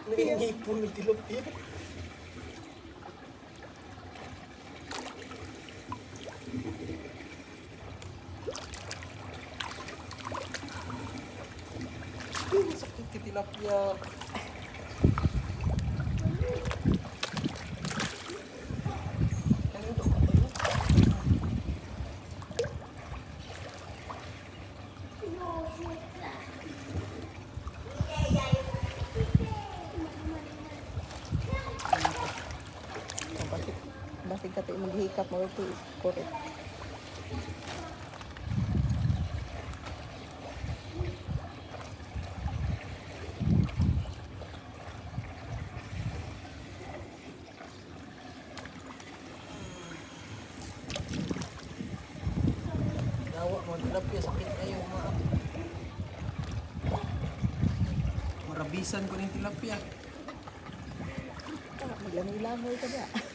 Nangingipon ng tilapia. Ay, masakit ka tilapia. Ano ito? Ano? Oh, bakit bakit ka tayo maghikap mo ito correct. Dawa mo tilapia, sakit kayo ma. Marabisan ko ng tilapia. Maglangoy-langoy ka ba?